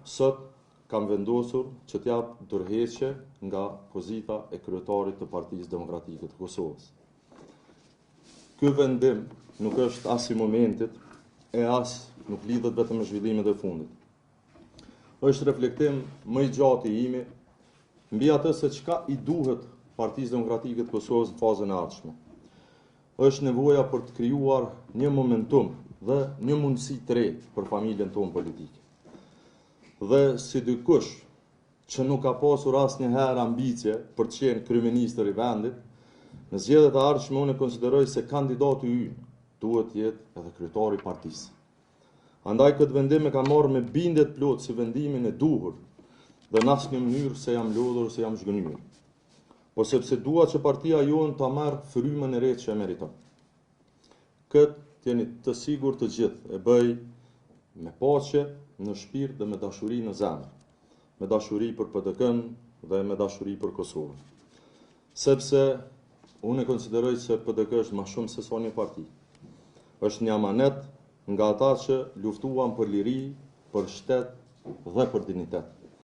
Sot kam vendosur që të jap dorëheqje nga pozita e kryetarit të Partisë Demokratike të Kosovës. Ky vendim nuk është as i momentit e as nuk lidhet vetëm me zhvillimet e fundit. Është reflektim më i gjatë i imi mbi atë se çka i duhet Partisë Demokratike të Kosovës në fazën e ardhshme. Është nevoja për të krijuar një momentum dhe një mundësi të re për familjen tonë politike. Dhe si dikush që nuk ka pasur asnjëherë ambicie për të qenë kryeministër i vendit, në zgjedhjet e ardhshme unë konsideroj se kandidati ynë duhet të jetë edhe kryetari i partisë. Andaj këtë vendim e kam marrë me bindje të plotë si vendimin e duhur dhe në asnjë mënyrë se jam lodhur ose jam zhgënjyer. Po sepse dua që partia jonë ta marrë frymën e re që e meriton. Këtë të jeni të sigurt të gjithë, e bëj me paqe në shpirt dhe me dashuri në zemër. Me dashuri për PDK-në dhe me dashuri për Kosovën. Sepse unë e konsideroj se PDK është ma shumë se sa një parti. Është një amanet nga ata që luftuan për liri, për shtet dhe për dinjitet.